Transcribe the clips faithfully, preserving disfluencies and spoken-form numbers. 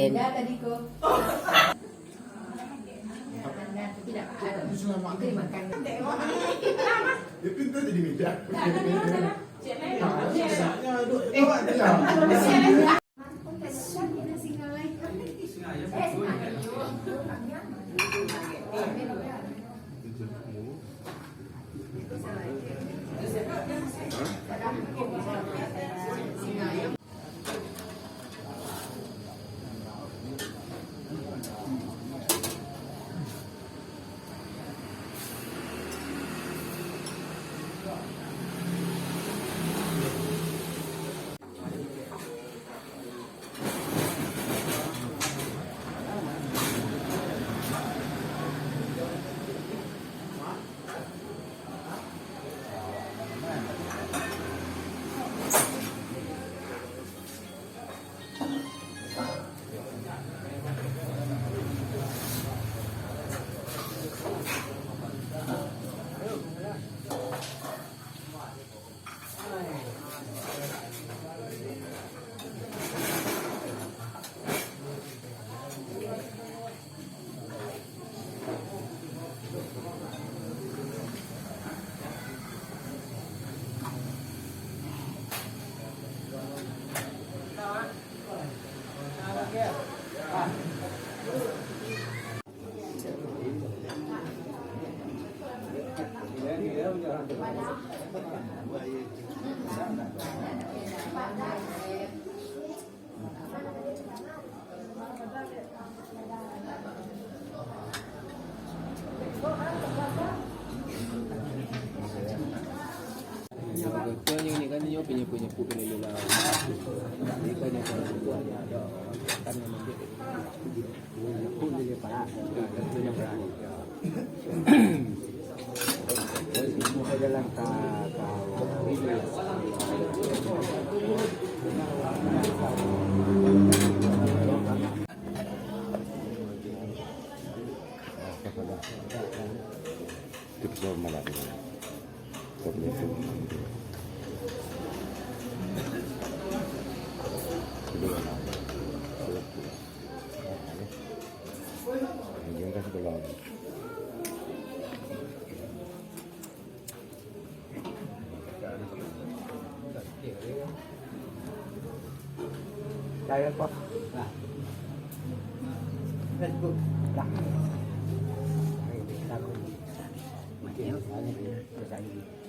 Beda tadi ko. Tidak, tidak. Itu dimakan. Dia pintar jadi meja. Tidak, ada di mana? Cek lain. Cek lain. Dia duduk di bawah dia.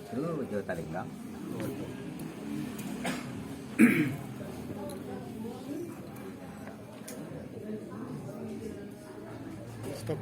Tu jo talinggang. Stop.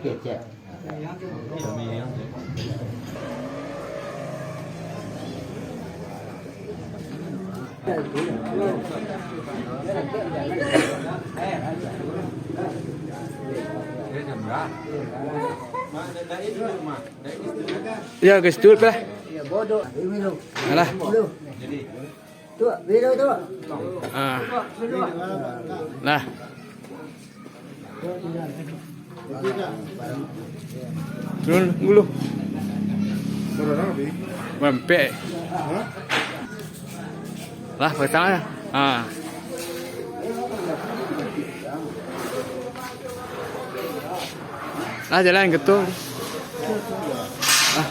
Kecek. Ya, guys, dulu lah. Alah. Tu, video tu. Ah. Lah. Turun dulu. Mampek. Lah, pasang lah. Ah. Lah, jalan ke tu. Ah.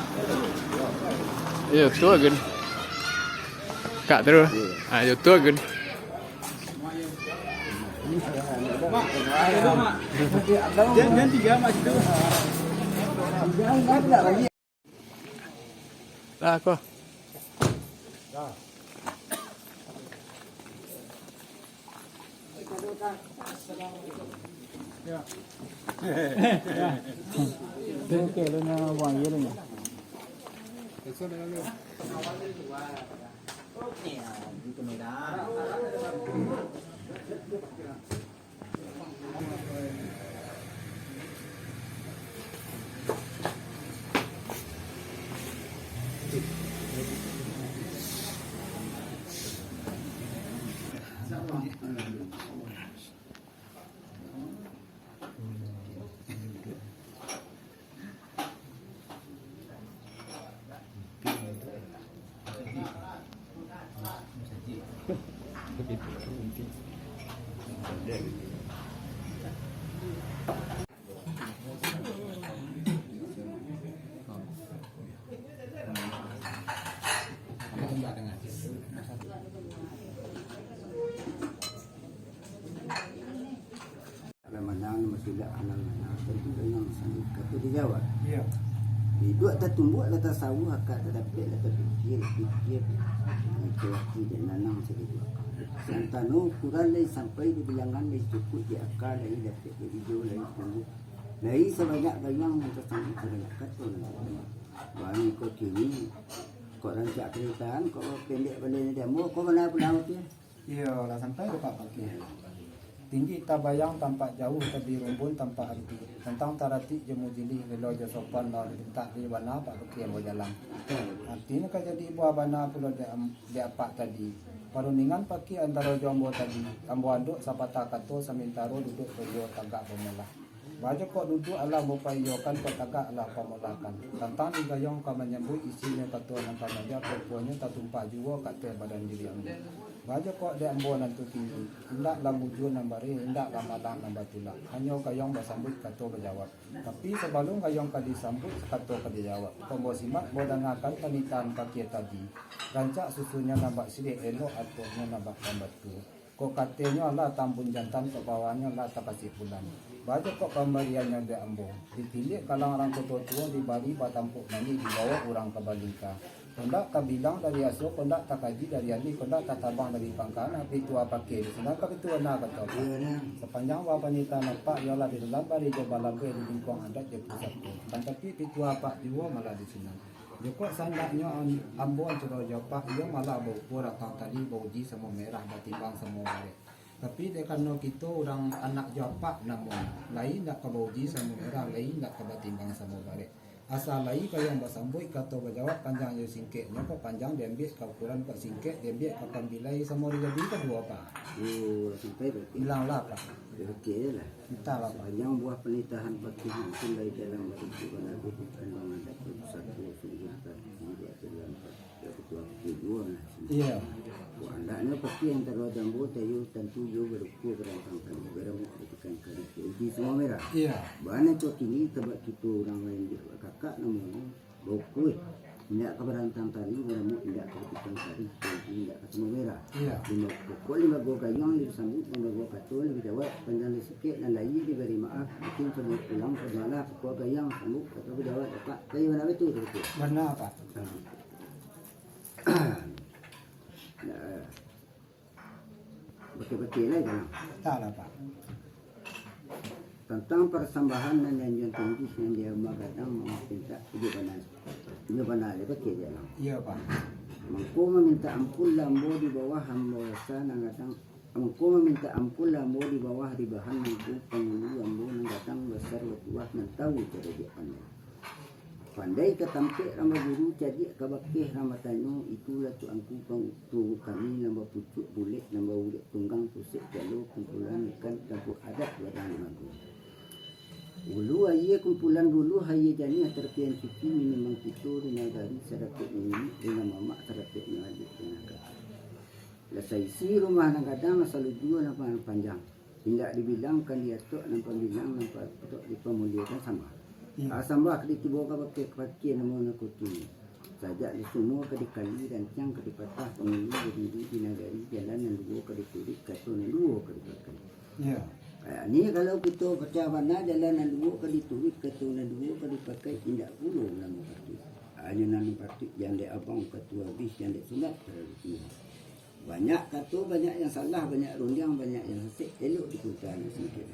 Iyo, tu agen. Kak terus. Ah, yo tu agen. Jan, jan tiga, Mak, situ. Lah, ko. Oke, lu nya buang ye lu nya. Lah manang, masih dak anang manang, tantu ka yang sanggup kato dijawab. Iya. Iduak tatumbuak lah tasawuah, akal tadapek lah tapikia, pikia, pikia, pikia, pikia, pikia, pikia, pikia, pikia, pikia. Santano ukuran lai sampai di bilangan, lai cukuik di aka, lai dapek di ijo, lai tumbuah. Lai sabanyak gayuang nan tasambik sabanyak kato nan tasambik. Bani ko kini, kok rancak carito an, kok pendek baleh nan diambo, kok bana pulang tu. Iyo, lah sampai ka Pak Pakih. Tinggi tabayang tampak jauah, tabik rumbun tampak arati. Tantang taratik jo mujilih, lelo jo sopan, mau dimintak di bana Pak Pakih ambo jalang. Artinyo ka jadi buah bana pulo di am-, di apak tadi. Parundingan Pakih antaro jo ambo tadi, ambo adok sapatah kato samintaro duduak baiyo tagak bamolah. Baa jo kok duduak alah ambo paiyokan, kok tagak alah ambo pamolahkan. Tantang di gayuang ka manyambuik, isinyo kato nan ka maja, ruponyo tatumpah juo ka ateh badan diri ambo. Baa jo kok dek ambo nan tu tinggi, indak lah mujua nan bareh, indak lah malang nan batulak. Hanyo gayuang basambuik kato bajawab. Tapi sabalun gayuang ka disambuik, kato ka dijawab, kok ambo simak, ambo dangakan panitahan Pakih tadi. Rancak susunnyo nan bak siriah, elok atuahnyo nan bak pambatu. Kok katonyo alah tambun jantan, kok bawahnyo alah tapasik bulan. Baa jo kok pambariannyo dek ambo. Ditiliak kalang rangko tuo-tuo, dibari batampuk manih, dibawo urang ka Balingka. Kok ndak ka bilang dari aso, kok ndak takaji dari alih, kok ndak tatabang dari pangka, nah, pituah Pakih di sinan ka pituah na kato. Iyo, nah. Sapanjang buah panitahan Apak, iyolah di dalam bari jo balabeh, di lingkuang adat jo pusako. Kan tapi pituah Apak juo malah di sinan. Jikok sandaknyo am-, ambo antaro jo Apak, iyo malah baukua ratang tali, bauji samo merah, batimbang samo barek. Tapi dek karano kito urang anak jo apak namonyo, lai indak ka bauji samo merah, lai indak ka batimbang samo barek. Asa lai ka yang basambuik, kato bajawab, panjang jo singkeknyo, kok panjang diambiak ka ukuran, kok singkek diambiak ka pambilai, samo dijadi kaduo, Pak. Oh, sampai berarti. Bilanglah, Pak. Oke lah. Entahlah, Pak. Sapanjang buah panitahan Pakih mangkin lai dalam barupo bana, bukan mangadakan satu sungguah tadi, buat dalam Iyo. Kok andaknyo Pakih antaro jo ambo, tayo tantu iyo barupo barantang tali, baramuak batikan kari, bauji samo merah. Iyo. Bana kok kini, sabab kito urang lain dek kakak namonyo, baukua. Indak ka barantang tali, baramuak indak ka batikan kari, bauji indak ka samo merah. Iyo. Limo, pokok limbago gayuang nan disambuik, limbago kato nan dijawab, panjang jo singkek nan lai dibari maaf, mungkin samo pulang, sabalah pokok gayuang sambuik, kato dijawab, Pak. Tapi bana batua tu, Pak? Bana, Pak. Nah. Nah, batua-batua lah itu, nah. Entahlah, Pak. Tantang parsambahan nan dianjuang tinggi, nan di Uma Gadang, mamintak, iyo bana. Iyo bana, iyo batua je, nah. Iyo, Pak. Mangko mamintak ampun lah ambo di bawah ambo rasa nan gadang. Mangko mamintak ampun lah ambo di bawah ribahan, mangko pangulu ambo nan gadang, basar batuah, nan tahu cadiak pandai. Pandai ka tampek rang baguru, cadiak ka bakeh rang batanyo, itulah tuanku, pang-, tuanku kami nan bapucuak bulek, nan baulek tunggang, pusek calo kumpulan ikan, tampuk adat barang mago. Ulu aia kumpulan buluah, aia janiah tarapian suci, minum mangkito di nagari, sadapek minum di nan mamak, sadapek mangajak di nagari. Lah saisi rumah nan gadang, lah salujua nan panjang. Indak dibilangkan di atok nan pambilang, nan pa-, atok dipamuliokan sambah. Iyo. Ah, sambah ka ditibo ka bakeh, ka bakeh namo nan kutini. Sajak di sumua ka dikali, rancang ka dipatah, pangulu badiri di nagari, jalan nan duo ka dituruik, kato nan duo ka dipakai. Iyo. Ah, ni kalau kito pacah bana, jalan nan duo ka dituruik, kato nan duo ka dipakai, indak pulo nan patuik. Hanyo nan patuik, jan dek abang kato abih, jan dek sunat talalu tuo. Banyak kato, banyak yang salah, banyak rundiang, banyak yang sasek, elok dipunta nan singkek.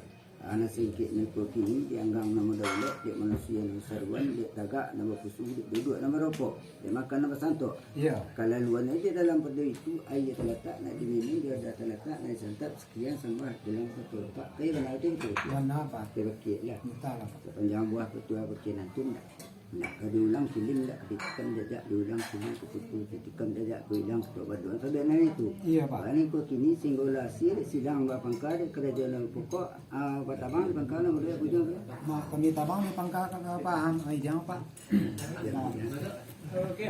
Ah, nan singkek nan ko kini dianggang namo daulat, dek manusia nan saruan, dek tagak nan bapusu, dek duduak nan barokok, dek makan nan basantok. Iyo. Kalaluan aja dalam pado itu, aia talatak nak diminum, di wadah talatak nak disantap, sakian sambah dalam satu lapak. Kayo bana itu, itu. Bana, Pak. Oke, bakeh lah. Entahlah, Pak. Sapanjang buah patuah bakeh nantun, ndak. Ndak ka diulang kilim, ndak ka ditikam jajak, diulang kilim ka putu, ditikam jajak ka ilang, ka baduan, sabana itu. Iyo, Pak. Bani ko kini, singgo lah asie, silang bapangka, dek karajo nan pokok, ah, batabang di pangka, nan baduo bujuang tu. Ma, kami tabang di pangka, ka, ka, paham, ai, jan, Pak. Oke.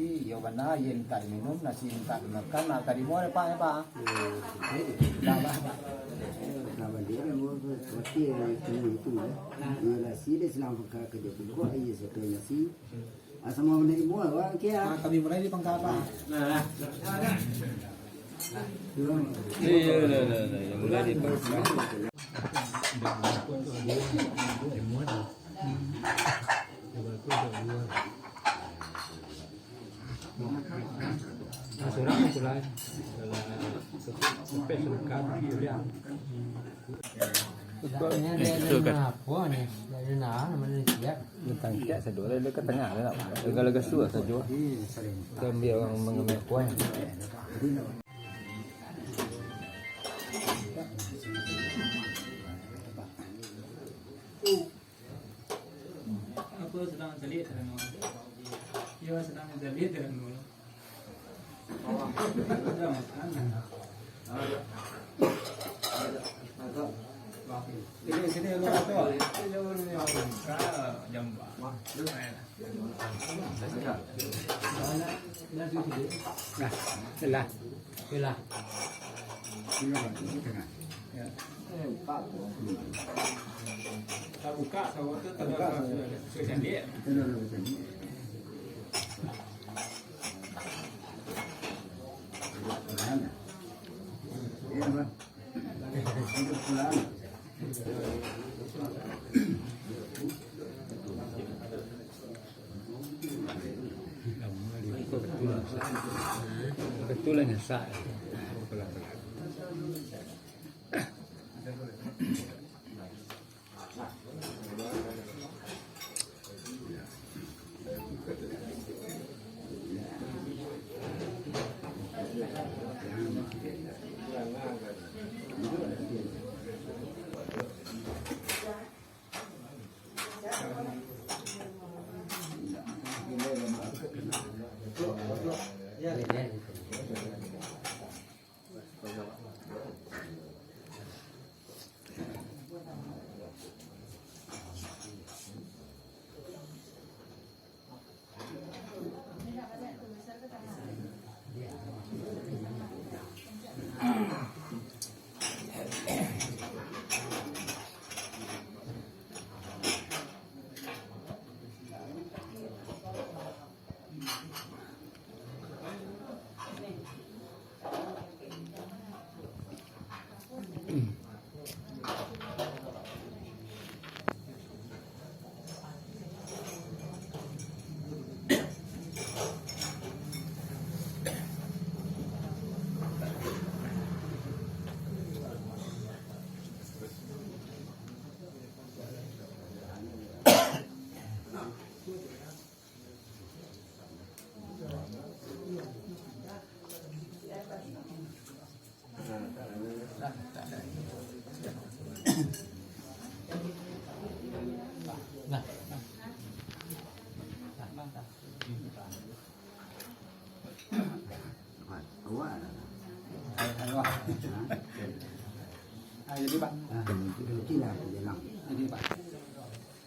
nasi, iyo bana, iyo mintak minum, nasi mintak dimakan, nah, tarimo dek Pak, yo, Pak. Nah, Pak. Nah, baliak kan, gua tu, seperti yang itu, itu, ya. Iyo, nasi dia silang pangka ka Jawa Timur, iyo, satu nasi. Ah, samo bana ibu, awak kia. Ah, kami mulai di pangka, Pak. Nah. Iyo, iyo, iyo, iyo, iyo, mulai di pangka. Nah, surang tu lah. Kalau sepek sungkan, kuliah. Itu kan. Tangkak sajo lah, dia ka tangah lah nak. Tinggal gasu lah sajo. Kita ambil orang mengambil kuah. Apa sedang cari terang? Dia sedang cari terang. Nah, lah. Lah. Kebetulan nyasak. Awak lah. Ayo, Pak. Ah, itulah aku bilang. Jadi, Pak.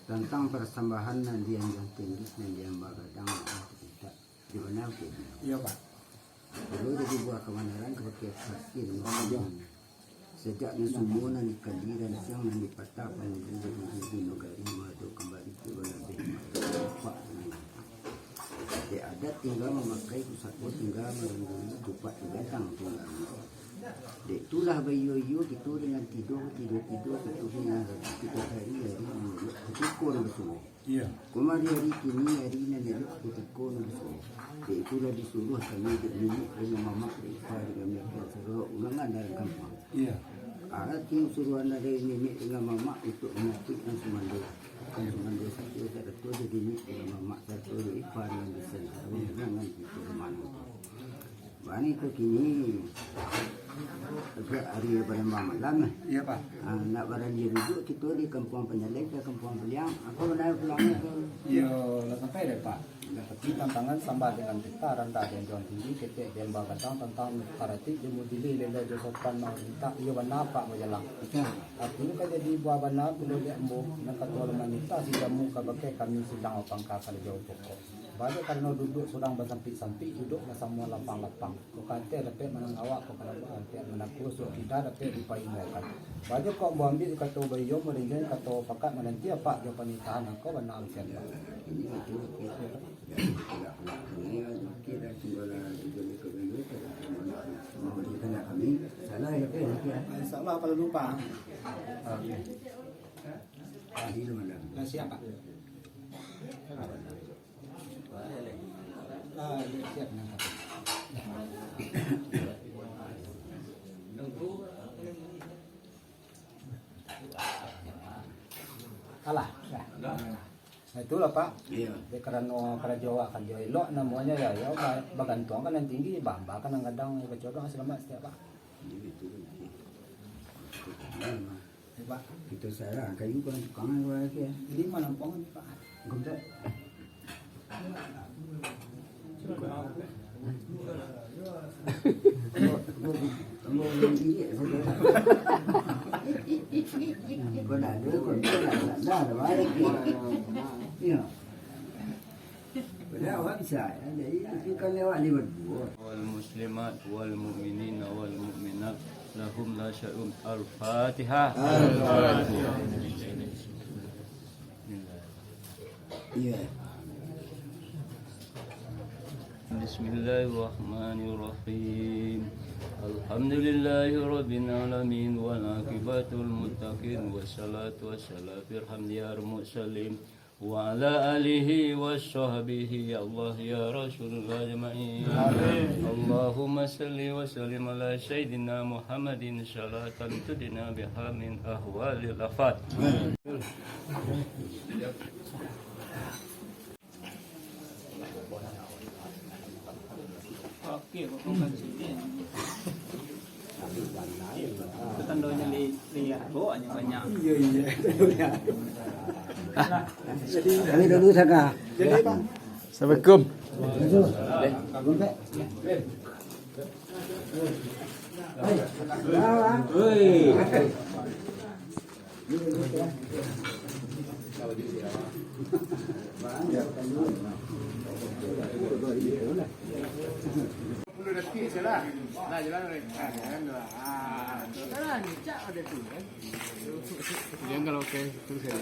Tantang parasambahan nan dianjuang tinggi, nan diamba gadang, ah, tidak. Di mana, oke? Iyo, Pak. Dulu jadi buah kamanaran, kapake fakir. Iyo. Sajak nan sumua nan dikali, ransiang nan dipatah, panguju di nagari, mado kambali ka balabeh, mado lupak nan datang. Dek adat tingga mamakai pusako, tingga maranduli, tupak tagantang tingga. Dek tulah baiyo-iyo kito dengan tido, tido-tido kito dengan ragu, kito cari ari nan elok, kutiko nan basuo. Iyo. Kamari ari kini, ari nan elok, kutiko nan basuo. Dek itulah disuruah kami dek niniak dengan mamak, dek ipa dengan miapak, saluruah urang nan dalam kampuang. Iyo. Arati suruahan dari niniak dengan mamak untuak mamakuik nan sumando. Nan sumando sajo sarato jo niniak dengan mamak sarato jo ipa nan bisan, saluruah urang nan kito rumah. Bani ko kini. Hari Palembang malam, eh. Iya, Pak. Ah, nak baradiah duduak kito di Kampuang Panjalai ka Kampuang Paliang. Apo bana pulangnya tu? Iyo, lah sampai deh, Pak. Dapati tantangan sambah dengan pita, randah den jo tinggi, ketek den bagadang, tantang karatik jo mudili, lelo jo sopan, marintak, iyo bana, Pak, bajalang. Betul. Artinyo ka jadi buah bana pulo dek ambo, nan kato lemah nitah si jamu, kabake kami sidang lapang ka karajo pokok. Baa jo karano duduak surang basampik-sampik, duduak basamo lapang-lapang. Kok ka ateh dapek manang awak, kok ka bawah dapek manang kuso, kida dapek dipaingokan. Baa jo kok ambo ambiak kato baiyo, marinjang kato pakat, mananti apak jo panitahan, ako bana usian, Pak. Insya Allah, kalau lupa. Oke. Lah siap, Pak. Ah, siap, nangkap. Alah, ya. Nah, itulah, Pak. Iya. Dek karano karajo awak kan jo elok, namonyo ya, ya, ba-, bagantuang kan nan tinggi, bamba kan nan gadang, ya, bacodong, salamat setiap, Pak. Iya, betul. Ya, Pak. Kita sarah kayu kan tukang kan, Pak, ya. Jadi, mana pun, Pak? Gomtek. Kau dah ada, kau dah ada, dah, dah balik. Iya. Padahal awak bisa, ya. Jadi, itu kan lewat lima dua. والمسلمات والمؤمنين والمؤمنات لهم لا شيء. الفاتحة. الفاتحة. Iya. بسم الله الرحمن الرحيم. الحمد لله رب العالمين والعاقبة للمتقين والصلاة والسلام على أشرف الأنبياء والمرسلين وعلى آله وصحبه. يا الله يا رسول الله أجمعين. آمين. اللهم صل وسلم على سيدنا محمد صلاة تنجينا بها من أهوال الآفات. Oke, potongan sini. Itu tandanya li-, lihat, oh, hanya banyak. Iya, iya. Kami dulu, Saka. Jadi, Pak. Assalamualaikum. Waalaikumsalam. Hei. Jangan kalau kayak itu saya.